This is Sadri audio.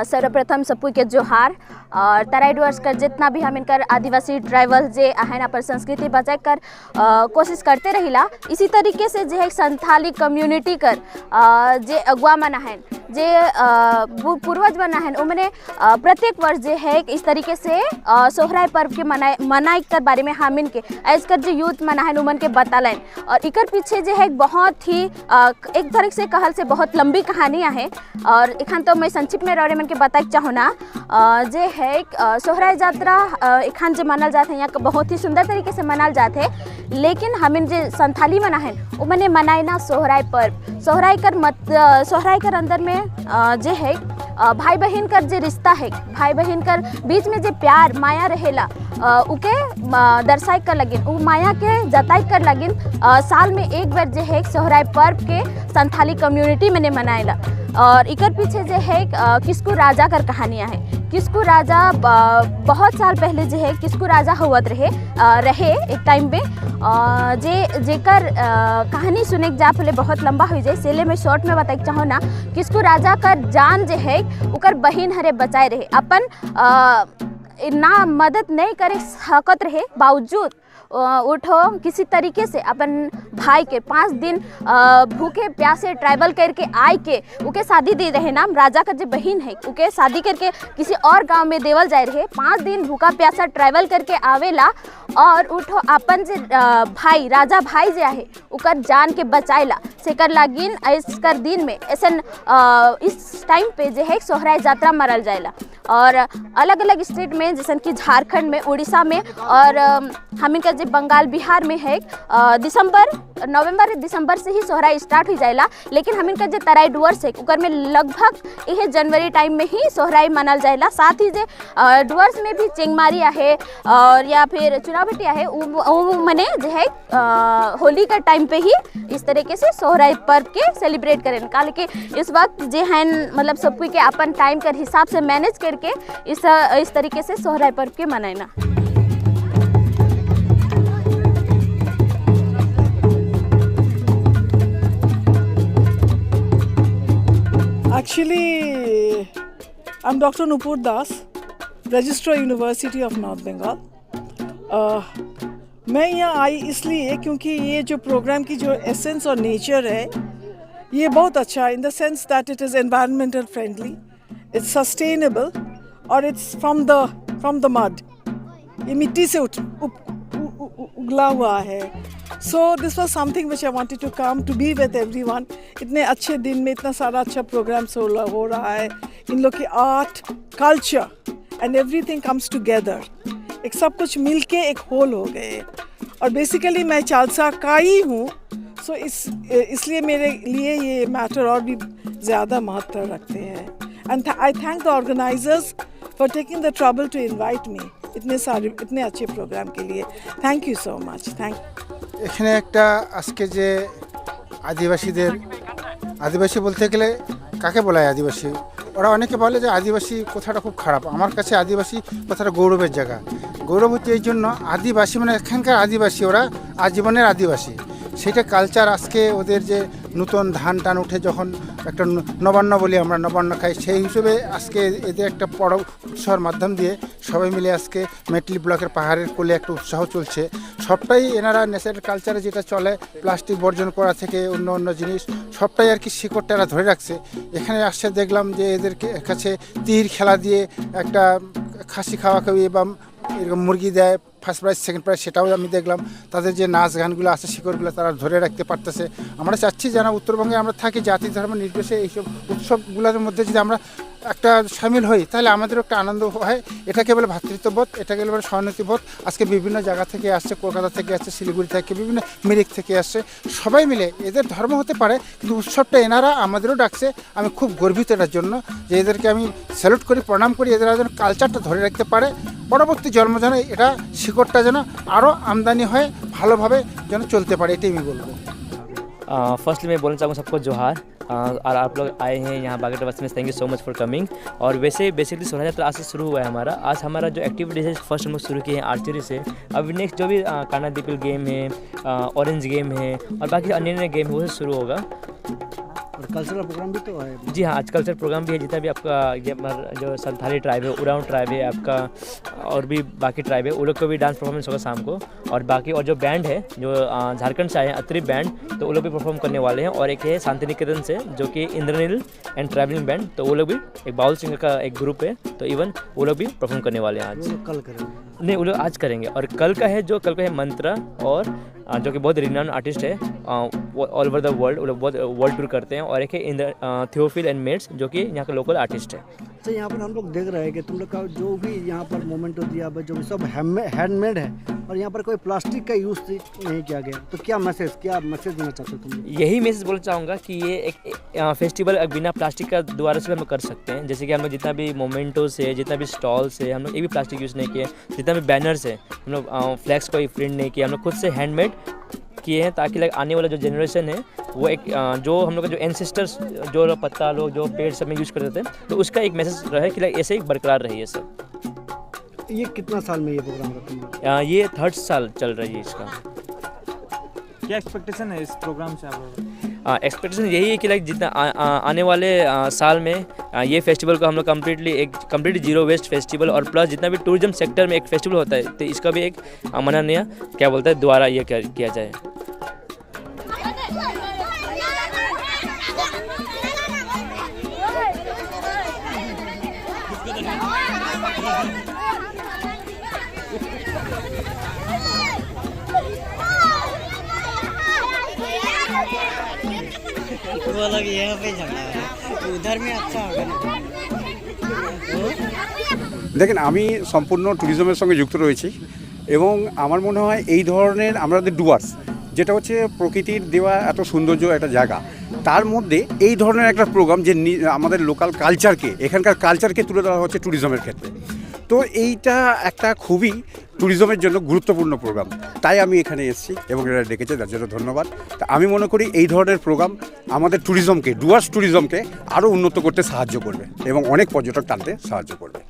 सर्वप्रथम सबको के जोहार और तराई डुअर्स कर जितना भी हम इनकर आदिवासी ट्राइबल जे आहन अपन संस्कृति बचाए कर कोशिश करते रहिला। इसी तरीके से जे है संथाली कम्युनिटी कर जे अगुआ मन आहन, जे पूर्वज मन आहन, उमने प्रत्येक वर्ष जे है इस तरीके से सोहराय पर्व के मनाए मनाए कर बारे में हमिन के ऐस कर जे यूथ मन आहन उमन के बतालन। और इकर पीछे जे है बहुत ही एक तरह से कहल से बहुत लंबी कहानी आहे और एखान तो मैं संक्षिप्त में रौरे मन के बताए चाहूँ ना। जे है सोहराय यात्रा एखान जो मनाल जाते हैं यहाँ बहुत ही सुंदर तरीके से मनाल जाते हैं, लेकिन हमें जो संथाली मना है वो मने मनाए ना सोहराय पर्व। सोहराय कर मत सोहराय कर अंदर में जे है भाई बहन कर जे रिश्ता है, भाई बहन कर बीच में जे प्यार माया रहेला उके दर्शाए कर लगिन, उ माया के जताई कर लगिन। साल में एक बार जे है सोहराय पर्व के संथाली कम्युनिटी में ने मनाएला। और इकर पीछे जे है किसकू राजा कर कहानियाँ है। किसकू राजा बहुत साल पहले जे है किसकू राजा हुआ रहे रहे एक टाइम पे जे जेकर कहानी सुने के जा पहले बहुत लंबा हो जाए, इसलिए मैं शॉर्ट में बताए चाहूँ ना। किसकू राजा कर जान जे है उकर बहन हरे बचाए रहे, अपन ना मदद नहीं करे सकत रहे बावजूद उठो किसी तरीके से अपन भाई के 5 दिन भूखे प्यासे ट्रैवल करके आए के उके शादी दे रहे नाम राजा का जो बहन है उके शादी करके किसी और गांव में देवल जाए रहे। 5 दिन भूखा प्यासा ट्रैवल करके आवेला और उठो अपन जे भाई राजा भाई जे आहे उकर जान के बचाएला। सेकर लागिन इसकर दिन में ऐसन इस टाइम पे जे है सोहराय यात्रा मरल जाएला। और अलग अलग स्टेट में जैसे कि झारखंड में, उड़ीसा में और हमिन का जे बंगाल बिहार में है दिसंबर नवंबर दिसंबर से ही सोहराय स्टार्ट हो जाएला। लेकिन हमिन का जे तराई डुअर्स है उकर में लगभग यह जनवरी टाइम में ही सोहराय मनाल जाएला। साथ ही जे डुअर्स में भी चेंगमारी आहे और या फिर चुनावटी आहे उ मने जो है होली का टाइम पे ही इस तरीके से सोहराय पर्व के सेलिब्रेट करें। काल के इस वक्त जे हैं मतलब सबको के अपन टाइम कर हिसाब से मैनेज करके इस तरीके से सोहराय पर्व के मनाना। Actually, I'm Dr. Nupur Das, Registrar University of North Bengal. मैं यहाँ आई इसलिए क्योंकि ये जो प्रोग्राम की जो एसेंस और नेचर है ये बहुत अच्छा है, in the sense that it is environmental friendly, it's sustainable और it's from the mud, ये मिट्टी से उठ उप, उ, उ, उगला हुआ है। So this was something which I wanted to come to be with everyone. इतने अच्छे दिन में इतना सारा अच्छा प्रोग्राम्स हो रहा है, इन लोग की art, culture and everything comes together, एक सब कुछ मिल के एक होल हो गए। और बेसिकली मैं चालसा का ही हूँ, सो इसलिए मेरे लिए ये मैटर और भी ज़्यादा महत्व रखते हैं। And I thank the organizers for taking the trouble to invite me इतने सारे इतने अच्छे प्रोग्राम के लिए। Thank you so much, thank. এখানে একটা আজকে যে আদিবাসীদের, আদিবাসী বলতে গেলে কাকে বলা হয় আদিবাসী, ওরা অনেকে বলে যে আদিবাসী কথাটা খুব খারাপ। আমার কাছে আদিবাসী কথাটা গৌরবের জায়গা। গৌরব হচ্ছে এই জন্য, আদিবাসী মানে এখানকার আদিবাসী, ওরা আজীবনের আদিবাসী। সেটা কালচার আজকে ওদের যে নতুন ধান টান উঠে যখন একটা নবান্ন বলি আমরা, নবান্ন খাই, সেই হিসেবে আজকে এদের একটা বড় উৎসবের মাধ্যম দিয়ে সবাই মিলে আজকে মেটলি ব্লকের পাহাড়ের কোলে একটা উৎসাহ চলছে। সবটাই এনারা ন্যাচারাল কালচারে যেটা চলে, প্লাস্টিক বর্জন করা থেকে অন্য অন্য জিনিস সবটাই আর কি শিকড়টা এরা ধরে রাখছে। এখানে আসছে দেখলাম যে এদেরকে কাছে তীর খেলা দিয়ে একটা খাসি খাওয়া খাওয়ি বা এরকম মুরগি দেয়, ফার্স্ট প্রাইজ সেকেন্ড প্রাইজ, সেটাও আমি দেখলাম। তাদের যে নাচ গানগুলো আছে শিকড়গুলো তারা ধরে রাখতে পারতেছে। আমরা চাচ্ছি যেন উত্তরবঙ্গে আমরা থাকি, জাতি ধর্ম নির্বিশেষে এইসব উৎসবগুলোর মধ্যে যদি আমরা একটা সামিল হই তাহলে আমাদেরও একটা আনন্দ হয়। এটাকে বলে ভ্রাতৃত্ববোধ, এটাকে বলে সহানুভূতিবোধ। আজকে বিভিন্ন জায়গা থেকে আসছে, কলকাতা থেকে আসছে, শিলিগুড়ি থেকে, বিভিন্ন মিরিক থেকে আসছে, সবাই মিলে এদের ধর্ম হতে পারে কিন্তু উৎসবটা এনারা আমাদেরও ডাকছে। আমি খুব গর্বিত এটার জন্য যে এদেরকে আমি স্যালুট করি, প্রণাম করি, এদের যেন কালচারটা ধরে রাখতে পারে, পরবর্তী জন্ম যেন এটা শিকড়টা যেন আরও আমদানি হয়ে ভালোভাবে যেন চলতে পারে, এটাই আমি বলবো। फर्स्टली मैं बोलना चाहूँगा सबको जोहार। और आप लोग आए हैं यहाँ बागेटा में, thank you so much for coming. और वैसे बेसिकली सोहराय यात्रा आज से शुरू हुआ है हमारा। आज हमारा जो एक्टिविटीज है फर्स्ट हम लोग शुरू किए हैं आर्चरी से। अब नेक्स्ट जो भी काना दीपिल गेम है, ऑरेंज गेम है और बाकी अन्य अन्य गेम है वो शुरू होगा। और कल्चरल प्रोग्राम भी तो है। जी हाँ, आज कल्चर प्रोग्राम भी है। जितना भी आपका ये हमारा जो संथाली ट्राइब है, उरांव ट्राइब है आपका और भी बाकी ट्राइब है, वो लोग को भी डांस परफॉर्मेंस होगा शाम को। और बाकी और जो बैंड है जो झारखंड से आए हैं, अत्री बैंड, तो वो लोग भी परफॉर्म करने वाले हैं। और एक है शांति निकेतन से जो कि इंद्रनील एंड ट्रैवलिंग बैंड, तो वो लोग भी एक बाउल सिंगर का एक ग्रुप है, तो इवन वो लोग भी परफॉर्म करने वाले हैं आज। वो लोग कल करेंगे? नहीं, वो लोग आज करेंगे। और कल का है जो कल का है मंत्रा और जो कि बहुत रिनाउंड आर्टिस्ट है ऑल ओवर the world, वो लोग बहुत वर्ल्ड टूर करते हैं। और एक है इंद्र थियोफिल एंड मेट्स, जो कि यहाँ का लोकल आर्टिस्ट है। अच्छा, यहाँ पर हम लोग देख रहे हैं कि तुम लोग का जो भी यहाँ पर मोमेंटो दिया, जो भी सब हैंडमेड है और यहाँ पर कोई प्लास्टिक का यूज़ नहीं किया गया, तो क्या मैसेज देना चाहते हो तुम लोग? यही मैसेज बोलना चाहूँगा कि ये एक फेस्टिवल बिना प्लास्टिक का द्वारा से हम लोग कर सकते हैं। जैसे कि हम लोग जितना भी मोमेंटोस है, जितना भी स्टॉल्स है, हम लोग एक भी प्लास्टिक यूज़ नहीं किए। जितना भी बैनर्स है, हम लोग फ्लैग्स कोई प्रिंट नहीं किया, हम लोग खुद से हैंडमेड किए हैं, ताकि लाइक आने वाला जो जनरेशन है वो एक जो हम लोग का जो एंसेस्टर्स, जो पत्ता लोग, जो पेड़ सब में यूज़ करते थे, तो उसका एक मैसेज रहे कि लाइक ऐसे ही बरकरार रहे ये सब। ये कितना साल में ये प्रोग्राम रखते हैं? ये थर्ड साल चल रही है इसका। क्या एक्सपेक्टेशन है इस प्रोग्राम से आप लोगों का? एक्सपेक्टेशन यही है कि लाइक जितना आ, आ, आने वाले साल में ये फेस्टिवल को हम लोग कम्प्लीटली एक कंप्लीट जीरो वेस्ट फेस्टिवल और प्लस जितना भी टूरिज्म सेक्टर में एक फेस्टिवल होता है, तो इसका भी एक मनाने क्या बोलता है द्वारा ये किया जाए। वो लोग यहाँ पे झगड़ा हो रहा है, उधर में अच्छा होगा ना। দেখেন, আমি সম্পূর্ণ ট্যুরিজমের সঙ্গে যুক্ত রয়েছি এবং আমার মনে হয় এই ধরনের আমাদের ডুয়ার্স, যেটা হচ্ছে প্রকৃতির দেওয়া এত সৌন্দর্য একটা জায়গা, তার মধ্যে এই ধরনের একটা প্রোগ্রাম যে আমাদের লোকাল কালচারকে, এখানকার কালচারকে তুলে ধরা হচ্ছে ট্যুরিজমের ক্ষেত্রে, তো এইটা একটা খুবই ট্যুরিজমের জন্য গুরুত্বপূর্ণ প্রোগ্রাম। তাই আমি এখানে এসেছি এবং এরা ডেকেছে, তার জন্য ধন্যবাদ। তা আমি মনে করি এই ধরনের প্রোগ্রাম আমাদের ট্যুরিজমকে, ডুয়ার্স ট্যুরিজমকে আরও উন্নত করতে সাহায্য করবে এবং অনেক পর্যটক টানতে সাহায্য করবে।